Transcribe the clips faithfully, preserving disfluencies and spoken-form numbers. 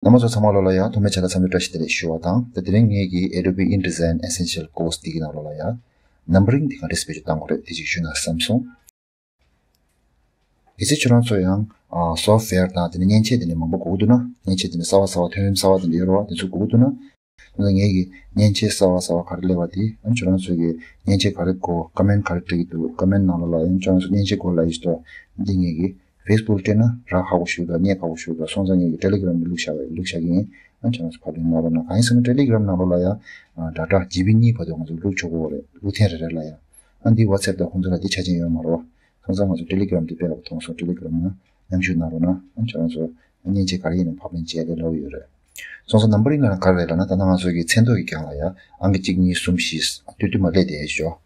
རྣམ་པ་ཚོ་ཚང་མ་ལོ་ལ་ཡང་ཐོག་མའི་ཆ་ལ་འཚམས་འདྲི་བཀྲ་ཤིས་བདེ་ལེགས་ཞུ་བ་དང་། ད་དེ་རིང་ངེད་ཀྱི་Adobe InDesign Essential Course་འདི་གི་ནང་ལོ་ལ་ཡང་Numbering་འདི་ག་འདྲས་བེད་སྤྱོད་གཏང་དགོས་རེད་དེ་ཅིག་ཞུ་ན་བསམ་སོང་། གལ་སྲིད་ཁྱོད་རང་ཚོ་ཡང་software་དང་དེ་ནས་མཉེན་ཆས་དེ་ནས་མང་པོ་དགོས་ཀྱི་འདུག་ན། མཉེན་ཆས་དེ་ནས་གསར་བ་གསར་བ་ཐོན་རིམ་གསར་བ་དེ་འདྲ་ཡོད་རེད་བ། དེ་ཚོ་དགོས་ཀྱི་འདུག་ན། ད་ངེད་ཀྱི་མཉེན་ཆས་གསར་བ་གསར་བ་ག་རེ་སླེབས་པ་དེ་ཨ་ཁྱོད་རང་ཚོ་གི་མཉེན་ཆས་ག་རེ་དགོས། comment་ག་རེ་སྤྲད་ཀྱི་འདུག comment་ནང་ལོ་ལ་ཡང་ཁྱོད་རང་ཚོ་མཉེན་ཆས་དགོས་ལབ་ཡིན་ཞུ་དོ། འདི་ངེད་ཀྱི་Facebook་ལ་སྤྲད་ན་རག་ཁག་པོ་ཞིག་འདུག་རྙེད་ཁག་པོ་ཞིག་འདུག་སོང་ཙང་ངེད་ཀྱི་Telegram་ནས་བླུགས་བཞག་པའི་བླུགས་བཞག་གི་ཡིན། ཨ་ཁྱོད་རང་ཚོ་ཕབ་ལེན་གནང་རོགས་གནང་། གང་ཡིན་ཟེར་ན་Telegram་ནང་ལོ་ལ་ཡང་data་ཇི་བི་གཉིས་བར་དུ་ང་ཚོ་བླུགས་ཆོག་གི་རེད། བླུགས་ཐེངས་རེ་རེ་ལ་ཡང་། ཨ་འདི་WhatsApp་དང་ཁོང་ཚོ་ལ་འདི་ཆ་རྐྱེན་ཡོད་མ་རེད་བ། སོང་ཙང་ང་ཚོ་Telegram་དེ་དཔེ་ཡག་པོ་མཐོང་སོང་། Telegram་ནང་མཉམ་ཞུགས་གནང་རོགས་གནང་། ཨ་ཁྱོད་རང་ཚོ་མཉེན་ཆས་ག་རེ་ཡིན་ནའང་ཕབ་ལེན་བྱས་ཏེ་ལབ་ཡོད་རེད། སོང་ཙང་numbering་ལབ་ན་ག་རེ་རེད་ལབ་ན། ད་ལྟ་ང་ཚོ་གི་མཚན་ཐོ་གི་སྒང་ལ་ཡ་ཨང་ཀི་གཅིག་གཉིས་གསུམ་བཞི་ཏུ་ཏུ་མ་སླེབས་དེ་ཞོ།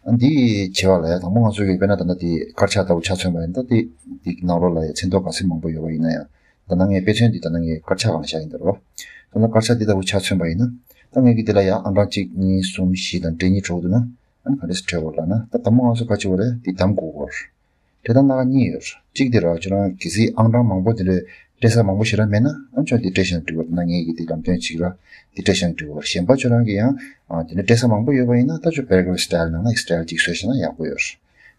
ཨ་འདི་བྱེད་པ་ལ་ཡ་དང་པོ་ང་ཚོ་གི་དཔེར་ན་ད་ལྟ་དེ་དཀར་ཆག་ལྟ་བུ་ཆ་མཚོན་པ་ཡིན་ན། ད་དེ་དེ་ནང་ལོགས་ལ་ཡ་མཚན་ཐོ་ག་ཚོད་མང་པོ་ཡོད་པ་ཡིན་ན་ཡང་། ད་ལྟ་ངའི་དཔེ་མཚོན་འདི་ད་ལྟ་ངས་དཀར་ཆག་སྒང་བཞག་ཡིན་ད་རོ། ད་ལྟ་དཀར་ཆག་འདི་ལྟ་བུ་ཆ་མཚོན་པ་ཡིན་ན། ད་ངས་གི་འདི་ལ་ཡ་ཨང་གྲངས་གཅིག་གཉིས་གསུམ་བཞི་དང་འབྲེལ་གཉིས་འགྲོ་གི་འདུག་ན། ཨ་ནི་ག་འདྲས་སེ་སྤྲད་དགོས་ལབ་ན། ད་དང་པོ་ང་ཚོ་ག་བྱེད་དགོས་རེད། འདི་གདམ་དགོས་གོ། སྤྲད་སྟངས་སྣ་ཁ་གཉིས་ཡོད། གཅིག་དེ་ར་ཁྱོད་རང་གལ་སྲིད་ཨང་གྲངས་མང་པོ་དེ་འདྲ་སྤྲད་ས་མང་པོ་ཞེ་དྲག་མེད་ན། ཨ་ཁྱོད་འདི་སྤྲད་བཞག་ན་འགྲིག་གི་རེད། ད་ངས་གི་འདི་ལམ་སྟོན་གཅིག་ར་འདི་སྤྲད་བཞག་ན་འགྲིག་གི་རེད། གཞན་པ་ཁྱོད་རང་གི་ཡང་ཨ་དེ་འདྲ་སྤྲད་ས་མང་པོ་ཡོད་པ་ཡིན་ན། ད་ཁྱོད་paragraph style་ནང་ན་style་གཅིག་བཟོས་བཞག་ན་ཡག་པོ་ཡོད།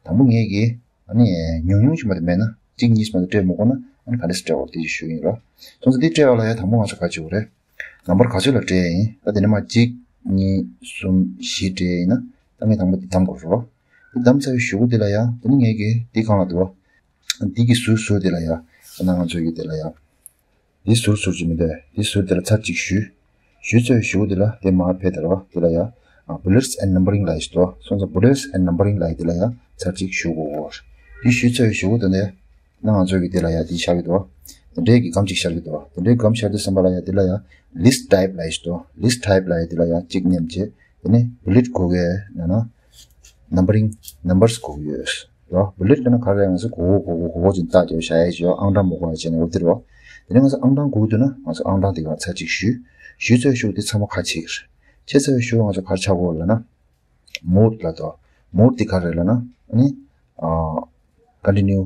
དང་པོ་ངས་གི་ཨ་ནི་ཉུང་ཉུང་ཅིག་མ་གཏོགས་མེད་ན། གཅིག་གཉིས་མ་གཏོགས་སྤྲད་མི་དགོས་ན། ཨ་ནི་ག་འདྲས་སེ་སྤྲད་དགོས་དེ་ཅིག་ཞུ་གི་ཡིན་ར། སོང་ཙང་འདི་སྤྲད་པ་ལ་ཡ་དང་པོ་ང་ཚོ་ག་བྱེད་དགོས་རེད། ནམ་བར་ག་ཚོད་ལ་སྤྲད་ཡིན། ད་དེ་ནས་མར་གཅིག་གཉིས་གསུམ་བཞི་སྤྲད་ཡིན་ན། ད་ངས་དང་པོ་འདི་གདམ་དགོས་རེད། འདི་གདམ་ཚར་བའི་གཞུག་གུ་འདི་ལ་ཡ། དེ་ནས་ངས་གི་འདི་གང་ལ་འདུག་བ། འདི་གི་ཟུར་ཟུར་འདི་ལ་ཡ། ད་ནང་ང་ཚོ་གི་འདི་ལ་ཡ། འདི་ཟུར་ཟུར་ཅིག་མི་འདུག་འདི་ཟུར་འདི་ལ་ཚར་གཅིག་གཞུས། གཞུས་ཚར་བའི་གཞུག་གུ་འདི་ལ་དེ་མར་ཕེབས་དར་བ་འདི་ལ་ཡ། ཨ་Bullets and Numbering་ལབ་ཡག་ཅིག་འདུག་སོང་ཙང་Bullets and Numbering་ལབ་ཡག་འདི་ལ་ཡ་ཚར་གཅིག་གཞུ་དགོས་གོ། འདི་གཞུས་ཚར་བའི་གཞུག་གུ་འདི་ནས། ད་ང་ཚོ་གི་འདི་ལ་ཡ་འདི་ཤར་གི་འདུག་འདི་འདྲའི་གི་སྒམ་གཅིག་ཤར་གི་འདུག་འདི་འདྲའི་སྒམ་ཤར་དུས་ཙམ་པ་ལ་ཡ་འདི་ལ་ཡ་List Type་ལབ་ཡག་ཅིག་འདུག List Type་ལབ་ཡག་འདི་ལ་ཡ་གཅིག་མནན་བྱས། དེ་ནས་Bullet་དགོས་གི་ཡོད་ན་ན། Numbering Numbers་དགོས་གི་ཡོད་རོ། Bullet་ལབ་ན་ག་རེ་ང་ཚོ་གོ་གོ་གོ་གོ་གོ་ཅིག་བཏགས་བྱས་བཞག་ཡག་ཅིག་ཡོད། ཨང་གྲངས་མ་དགོས་པ་བྱས་ནས་འོ་འདིར་རོ། དེ་ནས་ང་ཚོ་ཨང་གྲངས་དགོས་འདུག་ན་ང་ཚོ་ཨང་གྲངས་དེ་ག་ཚར་གཅིག་གཞུས། གཞུས་ཚར་བའི་གཞུག་གུ་འདི་ཚང་མ་ག་བྱེད་གི་རེད། བྱས་ཚར་བའི་གཞུག་གུ་ང་ཚོ་ག་རེ་ཆགས་དགོས་ལབ་ན། Mode་ལབ་འདུག Mode་འདི་ག་རེ་ལབ་ན། ཨ་ནི། ཨ། Continue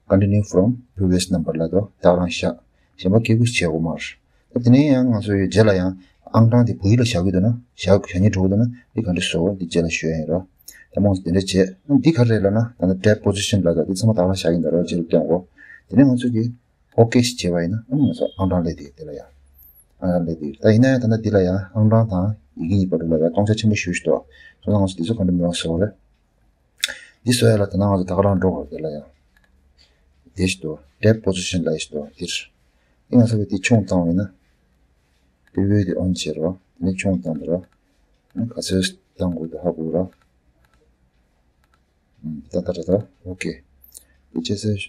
Continue from previous number་ལབ་འདུག་ད་ག་རང་བཞག་གཞན་པ་ཁྱེད་ཀྱིས་བྱེད་དགོས་མ་རེད། ད་དེ་ནས་ཡང་ང་ཚོ་ཡི་རྗེས་ལ་ཡང་ཨང་གྲངས་དེ་བོད་ཡིག་ལ་བཞག་གི་འདུག་ན། བཞག་བཞག་སྙིང་བྲོ་གི་འདུག་ན། འདི་ག་འདྲས་བཟོ་དགོས་འདི་རྗེས་ལ་ཞུ་ཡ་ཡིན་རོ། ད་མང་ཚོ་དེ་འདྲ་བྱེད། འདི་ག་རེ་ལབ་ན། ད་ནི་Tab Position་ལབ་འདུག་འདི་ཚང་མ་ད་ག་རང་བཞག་གི་འདུག་རོ། རྗེས་ལ་སྟོན་དགོས། དེ་ནས་ང་ཚོ་གི་ཨོ་ཀེ་ཞིག་བྱས་པ་ཡིན་ན། ཨ་ནི་ང་ཚོ་ཨང་གྲངས་སླེབས་དེ་དེ་ལ་ཡ། ཨང་གྲངས་སླེབས་དེ། ད་ཡིན་ན་ཡང་ད་ལྟ་འདི་ལ་ཡ་ཨང་གྲངས་དང་ཡི་གེ་གཉིས་བར་དུ་ལ་ཡ་སྟོང་ཆ་ཆེན་པོ་ཞེ་པོ་ཞིག་འདུག་སོང་ཙང་ང་ཚོ་འདི་ཚོ་ག་འདྲ་མི་འོང་ཟེར་བ་རེད། འདི་བཟོ་ཡ་ལ་ད་ནང་ང་ཚོ་ད་ག་རང་འགྲོ་དགོས་རེད། དེ་ལ་ཡ། དེ་ཞིག་འདུག Tab Position་ལབ་ཡག་ཞིག་འདུག་འདིར། འདི་ང་ཚོ་གི་འདི་ཆུང་བཏང་བ་ཡིན་ན། Preview་འདི་on་བྱེད་རོགས། འདི་ཆུང་བཏང་འདི་རོགས། ཨ་ནི་ག་ཚོད་བཏང་དགོས་འདུག་ཧ་གོ་ར། ད་ད་ད་ད་ཨོ་ཀེ། འདི་བྱས་ཚར།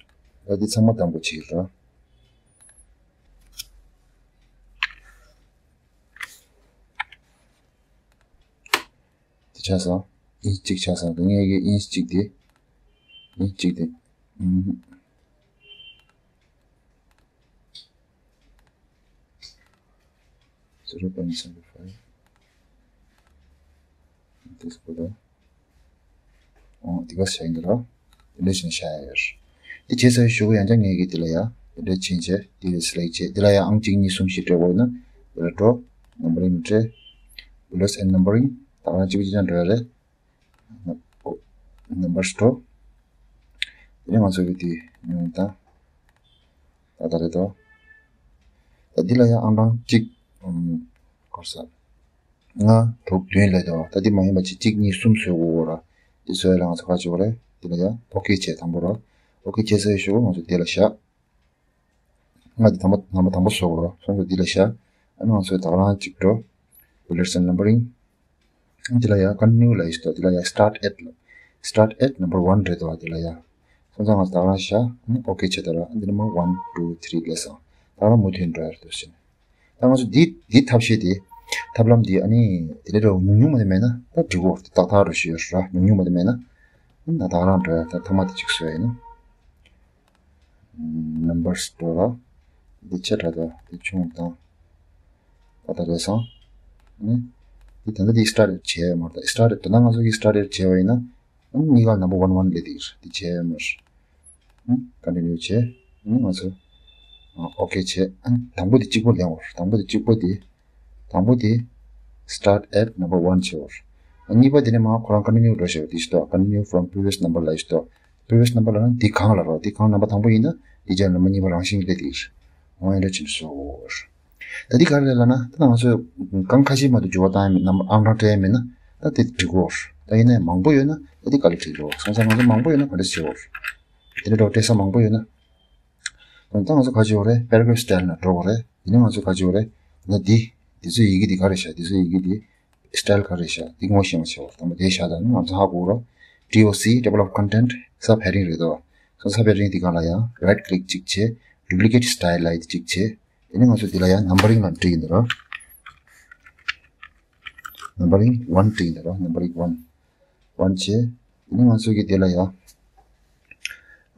ད་འདི་ཚང་མ་དང་པོ་བྱེད་ཀྱི་ར། འདི་ཆགས་སོང་། ཨིན་ཅི་གཅིག་ཆགས་སོང་། ངས་ཀྱི་ཨིན་ཅི་གཅིག་དེ། ཨིན་ཅི་གཅིག་དེ། ཨུམ། Zero point seven five. འདི་སྐོར་ལ། ཨོ། འདི་ག་བྱས་ཡིན་གྱི་ར། འདི་འདྲ་བྱས་ནས་བཞག་ཡ་ཡོད། འདི་བྱས་ཚར་བའི་གཞུག་གུ་ཡང་བསྐྱར་ངས་ཀྱི་འདི་ལ་ཡ། འདི་འདྲ་ཕྱིན་བྱས་འདི་ལ་སི་ལེག་བྱས། འདི་ལ་ཡ་ཨང་གཅིག་གཉིས་གསུམ་བཞི་སྤྲད་དགོས་ན། འདི་ལ་འགྲོ། Numbering་ལ་སྤྲད། Bullets and Numbering། ད་ག་རང་གཅིག་པ་གཅིག་རྐྱང་འགྲོ་ཡ་རེད། Numbers་འགྲོ། དེ་ནས་ང་ཚོ་གི་དེ་ཉུང་དང་། ད་ལྟ་རེད་དོ། ད་འདི་ལ་ཡང་ཨང་གྲངས་གཅིག་ཨུམ། སྐོར་ས། ལྔ་དྲུག་བདུན་སླེབས་དོ། ད་འདི་མ་ཡིན་པ་གཅིག་གཅིག་གཉིས་གསུམ་བཟོ་དགོས་ར། འདི་བཟོ་ཡ་ལ་ང་ཚོ་ག་བྱེད་དགོས་རེད། འདི་ལ་ཡང་ཨོ་ཀེ་བྱས། དང་པོ་ར། ཨོ་ཀེ་བྱས་ཚར་བའི་གཞུག་གུ་ང་ཚོ་འདི་ལ་བཞག་ང་འདི་དང་པོ་དང་པོ་དང་པོ་བཟོ་དགོས་ར། སོང་ཙང་འདི་ལ་བཞག་ཨ་ནི་ང་ཚོས་ད་ག་རང་གཅིག་འགྲོ། Bullets and Numbering། འདི་ལ་ཡང་Continue་ལབ་ཡག་ཞིག་འདུག་འདི་ལ་ཡང་Start at་ལ། Start at number one་རེད་འདུག་འདི་ལ་ཡང་། སོང་ཙང་ང་ད་ག་རང་བཞག་ཨ་ནི་ཨོ་ཀེ་བྱས། ད་ར་འདི་ནས་མར་one two three་སླེབས་སོང་། ད་ག་རང་མུ་མཐུད་འགྲོ་ཡ་རེད་འདུག་ཟེར་ནས། ད་ང་ཚོ་འདི་འདི་ཐབས་ཤེས་དེ། ཐབས་ལམ་འདི་ཨ་ནི་དེ་འདྲ་ར་ཉུང་ཉུང་མ་དེ་མེད་ན་ད་འགྲིག་གོ། ཏག་ཏག་རུ་ཞུ་ཡ་ར། ཉུང་ཉུང་མ་དེ་མེད་ན། ཨ་ནི་ད་ག་རང་འགྲོ་ཡ། ད་ཐ་མ་དེ་གཅིག་བཟོ་ཡ་ཡིན་ན། Numbers་འགྲོ་ར། འདི་ཆེ་དྲགས་ད་འདི་ཆུང་བཏང་། ད་ལྟ་རེད་སོང་། ཨ་ནི། འདི་ད་ལྟ་འདི་Start at་བྱས་ཡོད་མ་རེད། ད་Start at་ད་ནང་ང་ཚོ་གི་Start at་བྱས་པ་ཡིན་ན། ཨ་ནི་གཉིས་ཀ་number one one་སླེབས་དེ་རེད། འདི་བྱས་ཡོད་མ་རེད། ཨ་ནི་Continue་བྱས། ཨ་ནི་ང་ཚོ། ཨོ་ཁེ་བྱས། ཨ་ནི་དང་པོ་དེ་གཅིག་པོ་ལེན་འོར། དང་པོ་དེ་གཅིག་པོ་དེ། དང་པོ་དེ་start at number one བྱས་འོར། ཨ་གཉིས་པ་དེ་ནས་མར་ཁོ་རང་continue འགྲོ་བྱས་འོར། དེ་ཞིག་ཏོ། Continue from previous number ལ་ཞིག་ཏོ། previous number ལ་ན་འདི་གང་ལ་རོ། འདི་གང་ནམ་པར་དང་པོ་ཡིན་ན་འདི་རྗེས་ནམ་པར་གཉིས་པ་རང་བཞིན་སླེབས་དེ་ཡིན། འོ་ཡིན་འདྲ་ཕྱིན་སོ། ད་འདི་ག་རེ་རེད་ལབ་ན། ད་ང་ཚོས་གང་ཁ་ཤས་མ་གཏོགས་འགྱུར་བ་བཏང་ཡ་མེད་ན། ཨང་གྲངས་སྤྲད་ཡ་མེད་ན་ད་དེ་འགྲིག་གོ། ད་ཡིན་ནའི་མང་པོ་ཡོད་ན་ད་འདི་ག་ལ་འགྲིག་རོ། སོང་ཙང་ང་ཚོ་མང་པོ་ཡོད་ན་ག་འདྲ་བྱེད་འོ། དེ་འདྲ་འགྲོ་སྤྲད་ས་མང་པོ་ཡོད་ན། ད་ང་ཚོ་ག་བྱེད་འོ་རེད། paragraph style ནང་འགྲོ་དགོས་རེད། དེ་ནས་ང་ཚོ་ག་བྱེད་འོ་རེད། ད་འདི་འདི་ཚོའི་ཡི་གེ་འདི་ག་རེ་བཞག་འདི་ཚོའི་ཡི་གེ་འདི་style ག་རེ་བཞག་འདི་ངོ་ཤེས་པ་བྱེད་འོ། ད་མ་དེ་བཞག་ད་ནི་ང་ཚོ་ཧ་གོ་རོ། doc table of content subheading རེད་དོ། སོང་ཙང་subheading འདི་ག་ལ་ཡང་right click གཅིག་བྱས། duplicate style ལ་ཡི་གེ་གཅིག་བྱས། དེ་ནས་ང་ཚོ་འདི་ལ་ཡང་numbering ལ་འབྲི་ཡིན་ད་རོ། numbering one འབྲི་ཡིན་ད་རོ། numbering one one བྱས། དེ་ནས་ང་ཚོ་གི་འདི་ལ་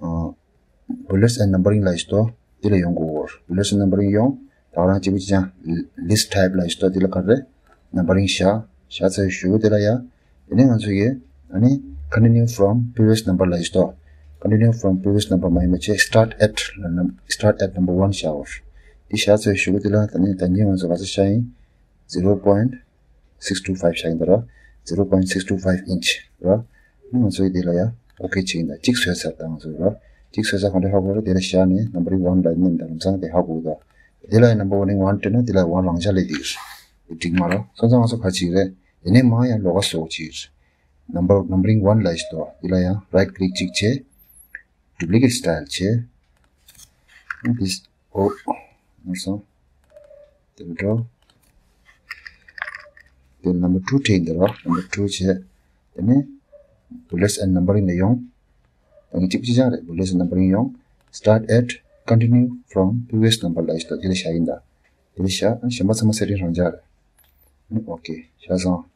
ཡང་bullets and numbering ལ་ཡིན་ཏོ། འདི་ལ་ཡོང་དགོས་འོ། bullets and numbering ཡོང་། ད་རང་གཅིག་པུ་གཅིག་ཅང་list type ལ་ཡིན་ཏོ། འདི་ལ་ག་རེ་numbering བཞག་བཞག་ཚར་ཞུ་འདི་ལ་ཡང་། དེ་ནས་ང་ཚོ་གི་ཨ་ནི་continue from previous number ལ་ཡིན་ཏོ། continue from previous number མ་ཡིན་པ་བྱས་start at ལ་ནམ་start at number one བཞག་འོ། འདི་བཞག་ཚར་ཞུ་འདི་ལ་ད་ནི་ད་ནི་ང་ཚོ་ག་ཚོད་བཞག་ཡིན། zero point six two five བཞག་ཡིན་ད་ར། zero point six two five inch ར། ང་ཚོའི་དེ་ལ་ཡ་ཨོ་ཁེ་བྱེད་ཡིན་ད། གཅིག་བཟོས་ཚར་ད་ང་ཚོའི་ར། གཅིག་བཟོས་ཚར་ག་འདྲ་ཧ་གོ་ར། དེ་ལ་བཞག་ནས་numbering one ལ་ནེམ་ད་ལམ་སང་དེ་ཧ་གོ་ད། དེ་ལ་ཡ་numbering one སྤྲད་ན་དེ་ལ་one རང་འཇགས་ལས་དེ་འགྲིག་མ་ར། སོང་ཙང་ང་ཚོ་ག་བྱེད་རེད། དེ་ནས་མ་ཡ་ལོགས་ཀ་བཟོ་བྱེད། number numbering one ལ་ཡིས་ཏོ། དེ་ལ་ཡ་right click གཅིག་བྱེད། duplicate style བྱེད། this ཨོ། ནོར་སོང་། དེ་འགྲོ། དེ་number two བྲིས་འདི་རོ། number two བྱས། དེ་ནས་bullets and numbering ནས་ཡོང་། ད་ངས་གཅིག་གཅིག་ཅང་རེད། bullets and numbering ཡོང་། start at continue from previous number ལ་ཡིས་ཏོ། དེ་ལ་བཞག་ཡིན་ད། དེ་ལ་བཞག་གཞན་པ་ཚང་མ་སེ་རིང་རང་འཇགས་རེད། ཨོ་ཁེ་བཞག་སོང་།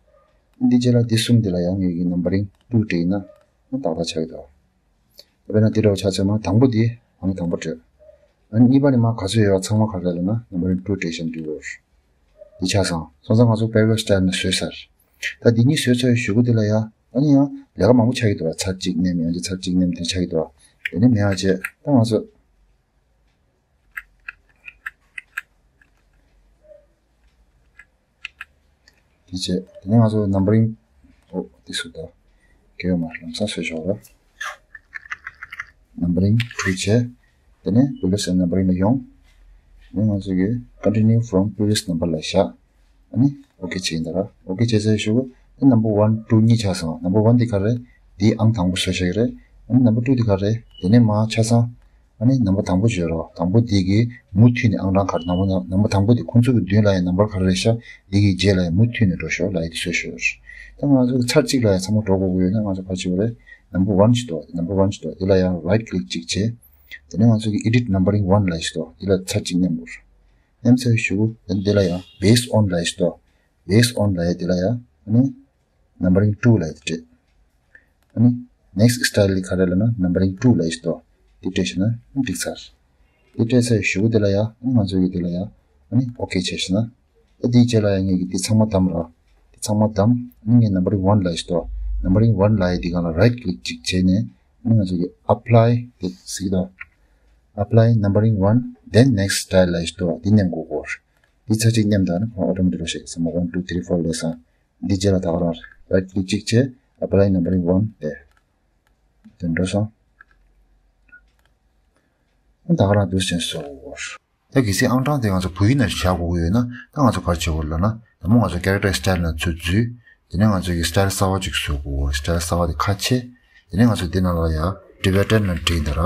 འདི་རྗེས་ལ་འདི་གསུམ་འདི་ལ་ཡང་ངས་ཀྱི་numbering two བྲིས་ན་ཏག་ཏག་ཆགས་ཀྱི་འདུག་དཔེར་ན་འདི་འདྲ་བ་ཆ་ཚང་མ་དང་པོ་འདི་ཨང་དང་པོ་སྤྲོད། ཨ་ནི་གཉིས་པ་ནི་མ་ག་ཚོད་ཡོད་པ་ཚང་མ་ག་རེ་ལབ་ན་numbering two བྲིས་བཞག་འདུག་འདི་ཆགས་སོང་། སོང་ཙང་ང་ཚོ་paragraph style ནས་བཟོས་ཚར། ད་འདི་གཉིས་བཟོས་ཚར་བའི་གཞུག་གུ་འདི་ལ་ཡ་ཨ་ནི་ཡང་ལས་ཀ་མང་པོ་ཆགས་ཀྱི་འདུག་ཚར་གཅིག་ནེམ་ཡང་ཅི་ཚར་གཅིག་ནེམ་དེ་ཆགས་ཀྱི་འདུག་དེ་ནི་མེད་པ་བྱས་ད་ང་ཚོ། དེ་བྱས། དེ་ནས་ང་ཚོ་numbering ཨོ་དེ་སུ་ད་གེ་མ་ལམ་སང་བཟོས་ཆོག་ར། numbering two བྱས། དེ་ནས་previous numbering ལ་ཡོང་། དེ་ནས་ང་ཚོ་གི་continue from previous number ལ་བཞག་ཨ་ནི་ཨོ་ཁེ་བྱས་ཡིན་ད་ར། ཨོ་ཁེ་བྱས་ཚར་ཞུ་གི་དེ་number one two གཉིས་ཆགས་སོང་། number one དེ་ག་རེ། དེའི་ཨང་དང་པོ་བཟོས་བཞག་གི་རེད། ཨ་ནི་number two དེ་ག་རེ། དེ་ནས་མ་ཆ་ཚང་། ཨ་ནི་number དང་པོ་བརྗོད་རོགས། དང་པོ་འདི་གི་མུ་མཐུད་ནས་ཨང་གྲངས་ག་རེ། number number དང་པོ་འདི་ཁོང་ཚོ་གི་མདུན་ལ་ཡང་number ག་རེ་རེད་ཤག་འདི་གི་རྗེས་ལ་ཡང་མུ་མཐུད་ནས་འགྲོ་ཤོག་ལབ་ཡ་དེ་བཟོས་ཤོག་ད་ང་ཚོ་གི་ཚར་གཅིག་ལ་ཡང་ཚང་མ་འགྲོ་དགོས་ཀྱི་ཡོད་ན་ང་ཚོ་ག་བྱེད་དགོས་རེད། number one ཅིག་འདུག number one ཅིག་འདུག་དེ་ལ་ཡང་right click གཅིག་བྱས། དེ་ནས་ང་ཚོ་གི་edit numbering one ལབ་ཡ་ཞིག་འདུག་དེ་ལ་ཚར་གཅིག་མནན་དགོས། མནན་ཚར་ཞུ་གི་དེ་ལ་ཡང་based on ལབ་ཡ་ཞིག་འདུག based on ལབ་ཡ་དེ་ལ་ཡང་ཨ་ནི། numbering two ལབ་ཡ་དེ་སྤྲད། ཨ་ནི་next style ག་རེ་ལབ་ན་numbering two ལབ་ཡ་ཞིག་འདུག་དེ་སྤྲད་ཤེ་ན་འགྲིག་ཚར། དེ་སྤྲད་ཚར་ཞུ་གི་དེ་ལ་ཡ་ཨ་ནི་ང་ཚོ་གི་དེ་ལ་ཡ་ཨ་ནི་ཨོ་ཁེ་བྱས་ཤེ་ན། ཨ་དེའི་རྗེས་ལ་ཡ་ངས་ཀྱི་དེ་ཚང་མ་བདམས་ར། དེ་ཚང་མ་བདམས། ཨ་ནི་ངས་numbering one ལབ་ཡ་ཞིག་འདུག numbering one ལབ་ཡ་དེ་སྒང་ལ་right click གཅིག་བྱས་ནས་ཨ་ནི་ང་ཚོ་གི་apply དེ་གཟིགས་དང་། apply numbering one then next style ལབ་ཡ་ཞིག་འདུག་དེ་མནན་དགོས་གོ། དེ་ཚར་གཅིག་མནན་ད་ནི་ཁོང་automatic རོ་ཞིག་ཚང་མ་one two three four ལབ་སོང་། འདི་རྗེས་ལ་ད་ག་རང་right click གཅིག་བྱས། apply numbering one དེ། དེ་འགྲོ་སོང་། ད་ག་རང་འདུག་སེ་བཟོ་དགོས། ད་གལ་སྲིད་ཨང་གྲངས་དེ་ང་ཚོ་བོད་ཡིག་ནང་བཞག་དགོས་ཀྱི་ཡོད་ན་ད་ང་ཚོ་ག་རེ་བྱེད་དགོས་ལབ་ན། དང་པོ་ང་ཚོ་character style ནང་ཚུར་འཛུལ། དེ་ནས་ང་ཚོ་གི་style གསར་པ་ཅིག་བཟོ་དགོས། style གསར་པ་དེ་ཁ་ཕྱེ། དེ་ནས་ང་ཚོ་འདི་ནང་ལ་ཡ་Tibetan ལ་བྲིས་ཡིན་ད་ར།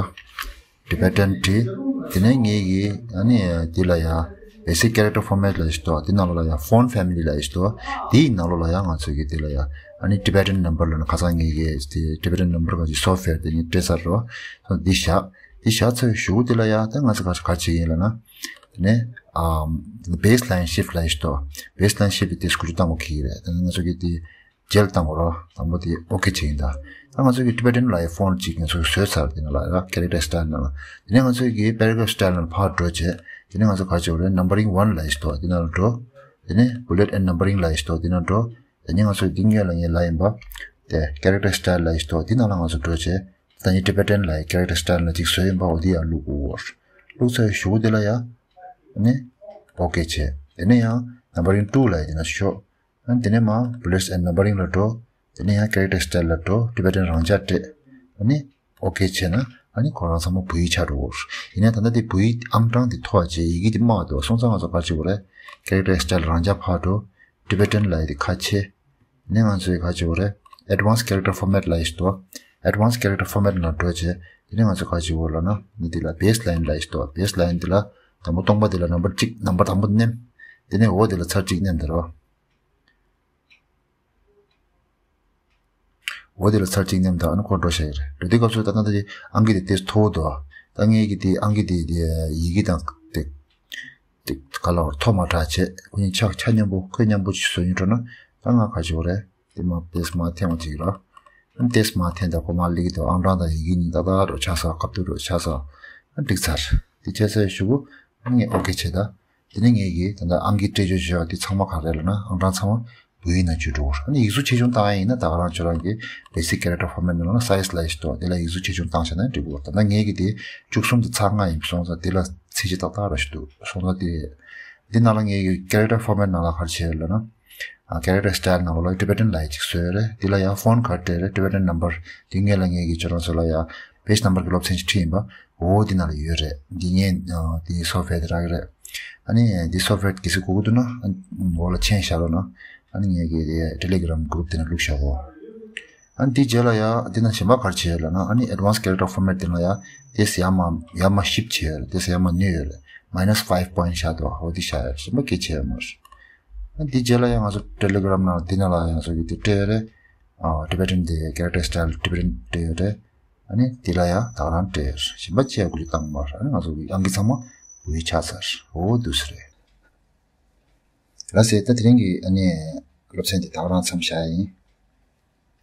Tibetan བྲིས། དེ་ནས་ངེད་ཀྱི་ཨ་ནི་འདི་ལ་ཡ་basic character format ལབ་ཡ་ཞིག་འདུག་དེ་ནང་ལ་ཡ་font family ལབ་ཡ་ཞིག་འདུག་དེའི་ནང་ལོགས་ལ་ཡ་ང་ཚོ་གི་དེ་ལ་ཡ་ཨ་ནི་Tibetan number ལབ་ན་ཁ་སང་ངེད་ཀྱི་དེ་Tibetan number ག་ཅིག་software དེ་ངས་སྤྲད་ཚར་རོ། འདི་བཞག་འདི་བཞག་ཚར་བའི་གཞུག་གུ་དེ་ལ་ཡ་ད་ང་ཚོ་ག་ག་བྱེད་ཀྱི་ཡིན་ལབ་ན། དེ་ནས་ཨམ་baseline shift ལབ་ཡ་ཞིག་འདུག baseline shift དེ་སྐུ་ཅུ་བཏང་དགོས་ཀྱི་རེད། དེ་ནས་ང་ཚོ་གི་དེ་རྗེས་ལ་བཏང་དགོས་རོ། དང་པོ་དེ་ཨོ་ཁེ་བྱེད་ཡིན་ད། ད་ང་ཚོ་གི་Tibetan ལབ་ཡ་font ཅིག་ང་ཚོ་གི་བཟོས་ཚར། དེ་ནང་ལ་ཡ་character style ནང་ལ། དེ་ནས་ང་ཚོ་གི་paragraph style ནང་ལ་ཕར་འགྲོ་བྱས། དེ་ནས་ང་ཚོ་ག་བྱེད་དགོས་རེད། numbering one ལབ་ཡ་ཞིག་འདུག་དེ་ནང་ལ་འགྲོ། དེ་ནས bullet and numbering ལབ་ཡ་ཞིག་འདུག་དེ་ནང་འགྲོ། དེ་ནས་ང་ཚོ་འདི་སྔོན་ལ་ངས་ལབ་ཡིན་པ། དེ་character style ལབ་ཡ་ཞིག་འདུག་དེ་ནང་ལ་ང་ཚོ་འགྲོ་བྱས། ད་ནི་Tibetan ལབ་ཡ་character style ནང་ཅིག་བཟོས་ཡིན་པ་འོ་དེ་ཡར་བླུག་དགོས། བླུགས་ཚར་གཞུག་གུ་དེ་ལ་ཡ་ཨ་ནི་ཨོ་ཀེ་བྱས། དེ་ནས་ཡང་numbering two ལ་ཡ་དེ་ན་ཤོག་ཨ་ནི་དེ་ནས་མ་bullets and numbering ལ་འགྲོ། དེ་ནས་ཡང་character style ལ་འགྲོ། Tibetan རང་འཇགས་སྤྲད། ཨ་ནི་ཨོ་ཀེ་བྱས་ན་ཨ་ནི་ཁོ་རང་ཚང་མ་བོད་ཡིག་ཆགས་འགྲོ་གི་རེད། ཡིན་ན་ད་ལྟ་དེ་བོད་ཡིག་ཨང་གྲངས་དེ་མཐོ་བ་བྱས་ཡི་གེ་དེ་དམའ་བ་འདུག་སོང་ཙང་ང་ཚོ་ག་རེ་བྱེད་དགོས་རེད། character style རང་འཇགས་ཕར་འགྲོ། Tibetan ལ་ཡ་དེ་ཁ་ཕྱེ། དེ་ནས་ང་ཚོས་ག་རེ་བྱེད་དགོས་རེད། advanced character format ལ་ཡ་ཞིག་འདུག advanced character format ལ་འགྲོ་བྱས། དེ་ནས་ང་ཚོས་ག་རེ་བྱེད་དགོས་ལབ་ན་ནི་དེ་ལ་baseline ལ་ཡ་ཞིག་འདུག baseline དེ་ལ་དང་པོ་སྟོང་པ་དེ་ལ་number གཅིག number དང་པོ་མནན། དེ་ནས་འོག་དེ་ལ་ཚར་གཅིག་མནན་དེ་རེད་བ། འོ་དེ་ལ་ཚར་གཅིག་མནན་དང་ཨ་ནི་ཁོ་འགྲོ་བཞག་ཡོད་རེད། འགྲོ་དུས་སྐབས་སུ་ད་ལྟ་དེ་ཨང་ཀི་དེ་ཏོག་ཙམ་མཐོ་བོ་འདུག་ད་ངས་ཀྱི་དེ་ཨང་ཀི་དེ་དེ་ཡི་གེ་དང་དེ་དེ་ག་ལ་བར་མཐོ་དམའ་དྲག་བྱས་ཁོ་གཉིས་ཆ་ཆ་མཉམ་པོ་ཁོད་མཉམ་པོ་ཅིག་བཟོ་ཡིན་འགྲོ་ན་ད་ང་ག་ཅིག་རེད། དེ་མ་པེས་མ་འཐེན་པ་ཅིག་ལ་ཨ་ནི་ཏེས་མ་འཐེན་དང་ཁོ་མ་ལེགས་འདུག་ཨང་གྲངས་དང་ཡི་གེ་གཉིས་ཏག་ཏག་རོ་ཆགས་ས་ཁ་ཐུག་རོ་ཆགས་ས་ཨ་འགྲིག་ཚར། དེ་བྱས་ཚར་གཞུག་གུ་ངས་ཨོ་ཀེ་བྱས་ད། དེ་ནས་ངས་ཀྱིས་ད་ལྟ་ཨང་ཀི་སྤྲད་རྒྱུ་བྱས་པ་དེ་ཚང་མ་ག་རེ་ལབ་ན་ཨང་གྲངས་ཚང་མ་བོད་ཡིག་ནང་བཅུག་འགྲོ་གི་རེད། ཨ་ནི་ཡིག་གཟུགས་ཆེ་ཆུང་བཏང་ཡ་ཡིན་ན་ད་ག་རང་ཁྱོད་རང་གི་basic character format ནང་ལ་size ལབ་ཡ་ཞིག་འདུག་དེ་ལ་ཡིག་གཟུགས་ཆེ་ཆུང་བཏང་བྱས་ན་འགྲིག་གི་རེད། ད་ལྟ་ངས་ཀྱིས་དེ་བཅུ་གསུམ་དང་ཚེག་ལྔ་ཡིན་སོང་ཙང་དེ་ལ་ཚད་གཞི་ཏག་ཏག་ར་ཞིག་འདུག་སོང་ཙང་དེ་འདི་ནང་ལ་ངས་ཀྱིས་character format ནང་ལ་ག་རེ་བྱས་ཡོད་ལབ་ན། ཨ། character style ནང་ལོགས་ལ་Tibetan ལབ་ཡ་ཅིག་བཟོས་ཡོད་རེད། དེ་ལ་ཡང་font ག་རེ་སྤྲད་རེད། Tibetan number དེ་སྔོན་ལ་ངས་ཀྱིས་ཁྱོད་རང་ཚོ་ལ་ཡང་page number གི་སློབ་ཚན་ཞིག་ཁྲིད་ཡིན་པ། འོ་འདི་ནང་ལ་ཡོད་རེད། འདི་ངས་ཨ་འདི་software དེ་རག་གི་རེད། ཨ་ནི་འདི་software གལ་སྲིད་དགོས་ཀྱི་འདུག་ན་ཨ་འོག་ལ་མཆན་བཞག་རོགས་གནང་། ཨ་ནི་ངས་ཀྱིས་དེ་Telegram group དེ་ནང་བླུགས་བཞག་གོ་ཨ་ནི་འདི་རྗེས་ལ་ཡང་འདི་ནང་གཞན་པ་ག་རེ་བྱས་ཡོད་ལབ་ན། ཨ་ནི་advanced character format དེ་ནང་ཡང་དེ་ཡར་མར་ཡར་མར་shift བྱས་ཡོད་རེད། དེ་ཡར་མར་ནུས་ཡོད་རེད། minus five point བཞག་འདུག་འོ་འདི་བཞག་ཡོད། གཞན་པ་གལ་ཆེ་ཡོད་མ་རེད། ཨ་འདི་རྗེས་ལ་ཡང་ང་ཚོ་Telegram ནང་འདི་ནང་ལ་ཡང་ང་ཚོ་གི་དེ་སྤྲད་ཡོད་རེད། ཨ། Tibetan དེ་character style Tibetan སྤྲད་ཡོད་རེད། ཨ་ནི་དེ་ལ་ཡང་ད་ག་རང་སྤྲད་ཡོད་རེད། གཞན་པ་ཅི་ཡང་དགོས་རྒྱུ་བཏང་མ་རེད། ཨ་ནི་ང་ཚོ་གི་ཨང་ཀི་ཚང་མ་བོད་ཡིག་ཆགས་ཚར། འོ་འདུག་སེ་རེད། ལགས་སེ། ད་དེ་རིང་གི་ཨ་ནི་སློབ་ཚན་དེ་ད་ག་རང་མཚམས་བཞག་ཡིན།